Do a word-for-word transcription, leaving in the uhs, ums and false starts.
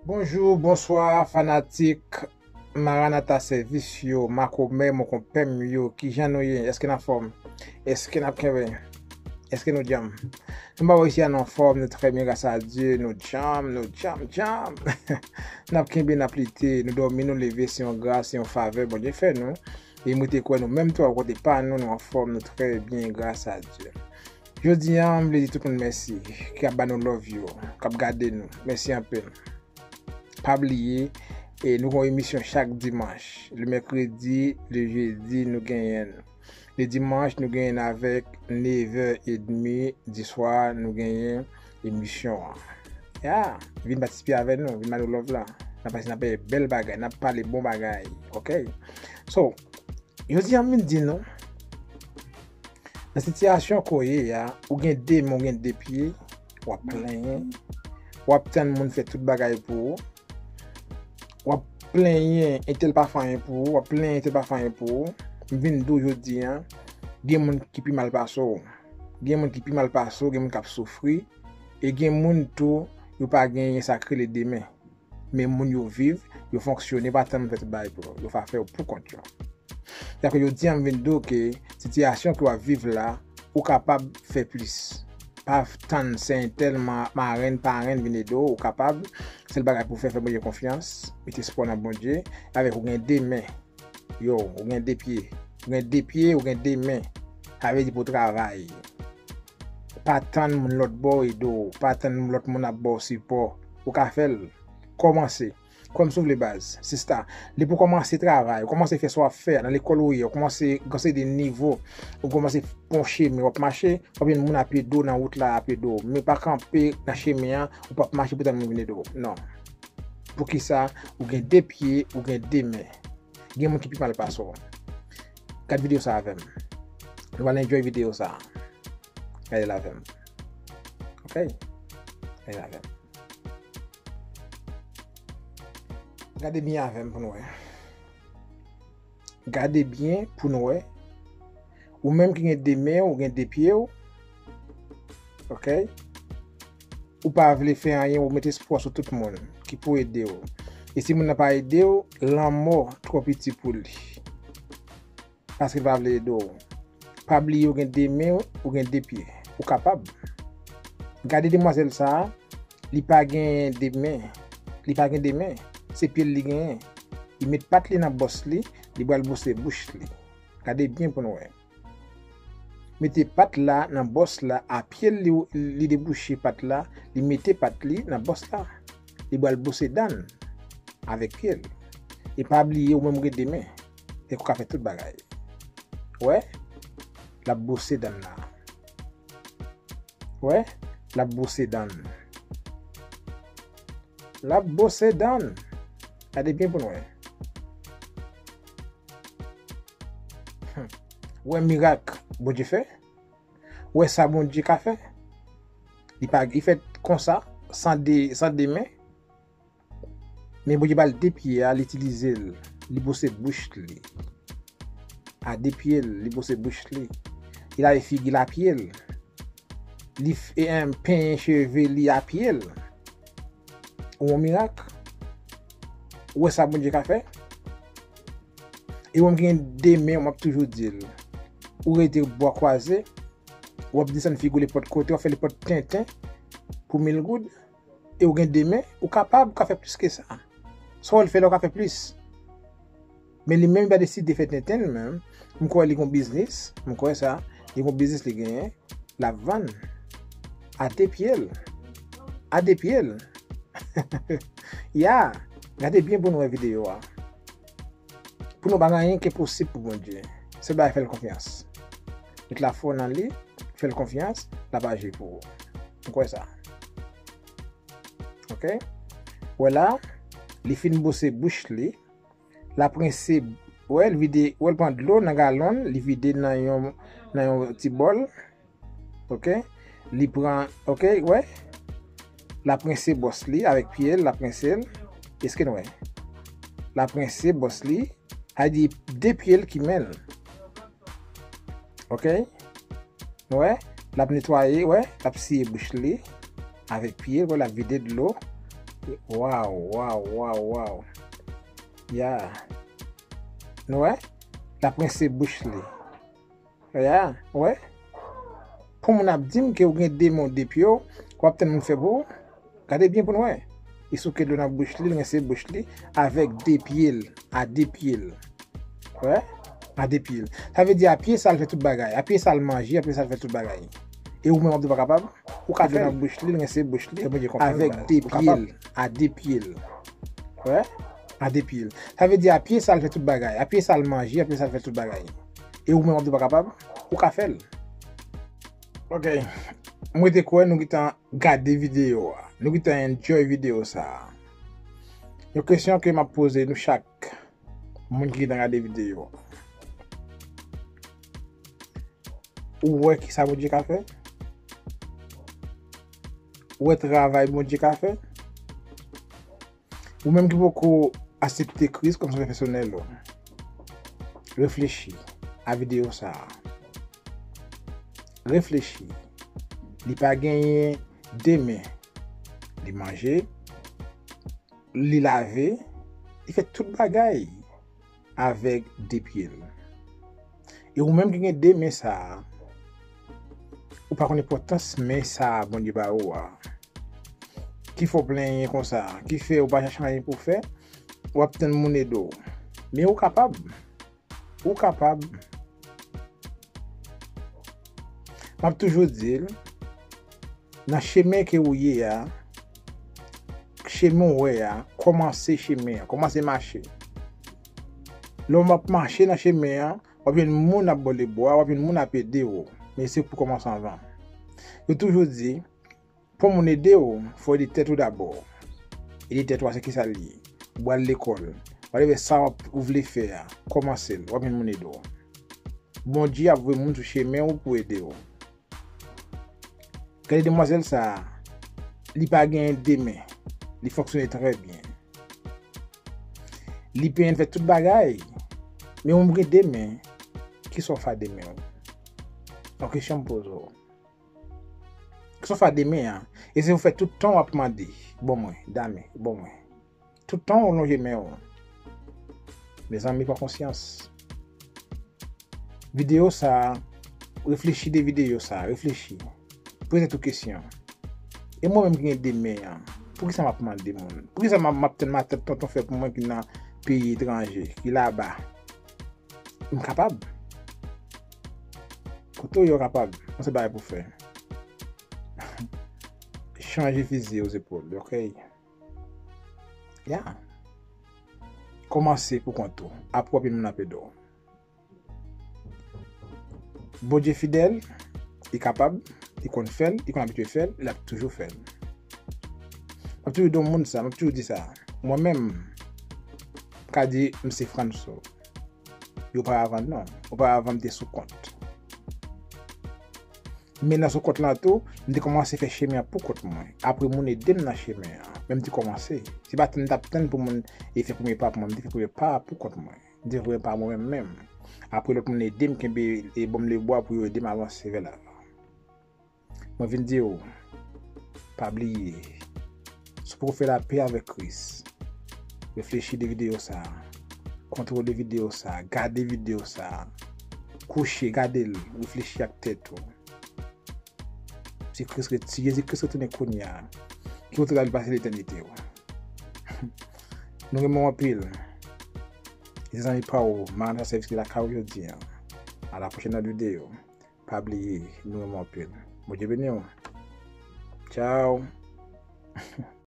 Bonjou, bonswa, fanatik Maranatha Sèvis yo, makomè, monkonpè m yo, kijan nou ye? Èske n anfòm? Èske n ap kenbe? Èske nou djanm? Nou pa wè isi a, nou anfòm, nou trè byen, gras a Dye, nou djanm, nou djanm, djanm. N ap kenbe, n ap lite, nou dòmi, nou leve, se yon gras, se yon favè Bondye fè nou. E mwen te kwè nou menm tou, a kote pa nou, nou anfòm, nou trè byen, gras a Dye. Jodi a, m vle di tout moun mèsi, ki ap ba nou love yo, k ap gade nou. Mèsi anpil. Pa bliye, e nou gen yon emisyon chak dimanch. Le mèkredi, le jedi, nou genyen l. Le dimanch, nou genyen l avèk nevè edmi di swa, nou genyen emisyon an. Ya, vin patisipe avè nou, vin ba nou love la. N ap pase, n ap fè bèl bagay, n ap pale bon bagay, oke? So, jodi a m vin di nou, nan sitiyasyon ke w ye a, ou gen de men, ou gen de pye, w ap plenyen, w ap tann moun fè tout bagay pou ou, w ap plenyen entèl pa fè anyen pou ou, w ap plenyen entèl pa fè anyen pou ou. M vin di w jodi a, gen moun ki pi mal pase w. Gen moun ki pi mal pase w, gen moun k ap soufri, e gen moun tou, yo pa genyen sa k rele demen. Men moun yo viv, yo fonksyone, pa tann moun fè tout bagay pou yo. Yo fa fè yo pou kont yo. Sa ke jodi a m vin di w ke sitiyasyon ke w ap viv la, ou kapab fè plis. Pa tann se entèl, ma-, marenn, parenn vin ede w, ou kapab. Sèl bagay pou w fè, fè Bondye konfyans, mete espwa w nan Bondye, avèk ou gen de men. Yo, ou gen de pye. Ou gen de pye, ou gen de men. Sa vle di pou w travay. Pa tann moun lòt bò ede w. Pa tann lòt moun ap ba w sipò. Ou ka fè l. Kòmanse. Kwè m si w vle baz, sista. Depi w kòmanse travay, w kòmanse fè sa w ap fè a, nan lekòl ou ye, w kòmanse gen yon seri de nivo, ou kòmanse pran yon chemen, w ap mache, w ap jwenn moun ap ede w nan wout la, ap ede w. Men pa kanpe nan chemen an, ou p ap mache pou tann moun vin ede w. Non. Poukisa? Ou gen de pye, ou gen de men. Gen moun ki pi mal pase w. Gad videyo sa avè m. Nou pral enjoy videyo sa. Gade l avè m. Ok? Gade l avè m. Gade byen avè m pou nou wè. Gade byen pou nou wè. Ou menm ki gen de men, ou gen de pye w. Ok? Ou pa vle fè anyen, ou mete espwa sou tout moun ki pou ede w. E si moun nan pa ede w, lanmò twò piti pou li. Paske l pa vle ede w. Pa bliye ou gen de men, ou gen de pye. Ou kapab. Gade demwazèl sa a, li pa gen de men. Li pa gen de men. Se pye l li genyen. Li met pat li nan bòs li, li pral bwose bouch li. Gade byen pou nou wè. Mete pat la nan bòs la, a pye l li, li debouche pat la, li mete pat li nan bòs la. Li pral bwose dan avèk pye l. E pa bliye ou menm ou gen de men. Fèk ou ka fè tout bagay. Wè? L ap bwose dan la. Wè? L ap bwose dan. L ap bwose dan. Gade byen pou nou wè. Hmm. Wè mirak Bondye fè? Wè sa Bondye ka fè? Li pa, li fè konsa, san de, san de men. Men Bondye ba l de pye a, li itilize l, li bwose bouch li. A de pye l, li bwose bouch li. Li lave figi l a pye l. Li f-, e, em, penyen cheve li a pye l. Ou wè mirak? Ou wè sa Bondye ka fè? E ou menm ki gen de men, m ap toujou di l. Ou rete bwa kwaze, w ap desann figi w nenpòt kote, w ap fè nenpòt tenten pou mil goud, e ou gen de men, ou kapab, ou ka fè plis ke sa. Sa w fè la, ou ka fè plis. Men li menm, li pa deside fè tenten l menm. M kwè li gon biznis, m kwè sa. Li gon biznis li genyen, l ap vann. A de pye l. A de pye l. Ya, gade byen pou nou wè videyo a. Pou nou pa gen anyen ki enposib pou Bondye. Se bay fè l konfyans. Met lafwa nan li, fè l konfyans, l ap aji pou ou. M kwè sa. Ok? Wè la, li fin bwose bouch li. L ap rense, wè, l vide, wè, l pran dlo nan galon, li vide nan yon, nan yon ti bòl. Ok? Li pran, ok, wè. L ap rense bòs li avèk pye l, l ap rense l. Èske n wè? L ap rense bòs li, sa vle di de pye l ki men l. Ok? Wè, l ap netwaye, wè, l ap siye bouch li avèk pye l, wè, l ap vide dlo. Waw, waw, waw, waw. Ya. Nou wè? L ap rense bouch li. Ya, wè? Pou moun ap di m ke w gen de men w, de pye w, w ap tann moun fè pou ou. Gade byen pou n wè. Li souke dlo nan bouch li, l rense bouch li avèk de pye l, a de pye l. Wè? A de pye l. Sa vle di a pye sa l fè tout bagay. A pye sa l manje, a pye sa l fè tout bagay. E ou menm w ap di w pa kapab? Ou ka fè l. Nan bouch li, l rense bouch li avèk de pye l, a de pye l. Wè? A de pye l. Sa vle di a pye sa l fè tout bagay. A pye sa l manje, a pye sa l fè tout bagay. E ou menm w ap di w pa kapab? Ou ka fè l. Ok. Mwen te kwè nou gentan gade videyo a. Nou gentan enjoy videyo sa a. Yon kesyon ke m ap poze nou chak moun ki gentan gade videyo a. Ou wè kisa Bondye ka fè? Ou wè travay Bondye ka fè? Ou menm ki poko aksepte Kris kòm sovè pèsonèl ou, reflechi a videyo sa a. Reflechi. Li pa genyen de men. Li manje, li lave, li fè tout bagay avèk de pye l. E ou menm ki gen de men sa a, ou pa konn enpòtans men sa a Bondye ba ou a. Ki fè w plenyen konsa? Ki fè ou pa chache anyen pou w fè? W ap tann moun ede w. Men ou kapab. Ou kapab. M ap toujou di l, nan chemen ke ou ye a, chemen w wè a, kòmanse chemen an, kòmanse mache. Lè w ap mache nan chemen an, w ap jwenn moun ap ba w lebwa, w ap jwenn moun ap ede w. Men se pou kòmanse anvan. Yo toujou di, pou moun ede w, fò w ede tèt ou dabò. Ede tèt ou a se kisa l ye? W al lekòl. W al fè sa w ap, ou vle fè a. Kòmanse l. W ap jwenn moun ede w. Bondye ap voye moun sou chemen w pou ede w. Gade demwazèl sa a. Li pa genyen de men. Li fonksyone trè byen. Li penyen, l fè tout bagay. Men ou menm gen de men. Kisa w fè a de men w? Yon kesyon m poze w. Kisa w fè a de men an? E se ou fè tout tan w ap mande, ban mwen, dame, ban mwen. Tout tan w lonje men w. Mezanmi, pran konsyans. Videyo sa a, reflechi de videyo sa a, reflechi. Poze tèt ou kesyon. E mwen menm ki gen de men an, poukisa m ap mande moun? Poukisa m ap, m ap tann matant tonton fè pou mwen ki nan peyi etranje, ki laba? M kapab. Kote w ye w kapab. Yon sèl bagay pou w fè. Chanje fizi o zepòl, ok? Ya. Kòmanse pou kont ou. Apre w ap jwenn moun ap ede w. Bondye fidèl, li kapab, li konn fè l, li konn abitye fè l, l ap toujou fè l. M ap toujou di yon moun sa, m ap toujou di sa. Mwen menm, m ka di m se Franso. Oparavan non. Oparavan m te sou kont. Men nan sou kont lan tou, m te kòmanse fè chemen an pou kont mwen. Apre moun ede m nan chemen an. Men m te kòmanse. Se pa tann m t ap tann pou moun e fè premye pa pou mwen. M te fè premye pa a pou kont mwen. M te fè premye pa a mwen menm menm. Apre lòt moun ede m kenbe e ban m lebwa pou yo ede m avanse vè lavan. Mwen vin di w, pa bliye, si w poko fè lapè avèk Kris, reflechi de videyo sa a, kontwole videyo sa a, gade videyo sa a, kouche, gade l, reflechi ak tèt ou. Si Kris ret-, si Jezi Kris retounen kounye a, ki kote l al pase letènite w? Nou renmen w anpil. Se zanmi pa w, Maranatha Sèvis ki lakay ou jodi a. A la pwochèn lòt videyo. Pa bliye, nou renmen w anpil. Bondye beni w. Tchao.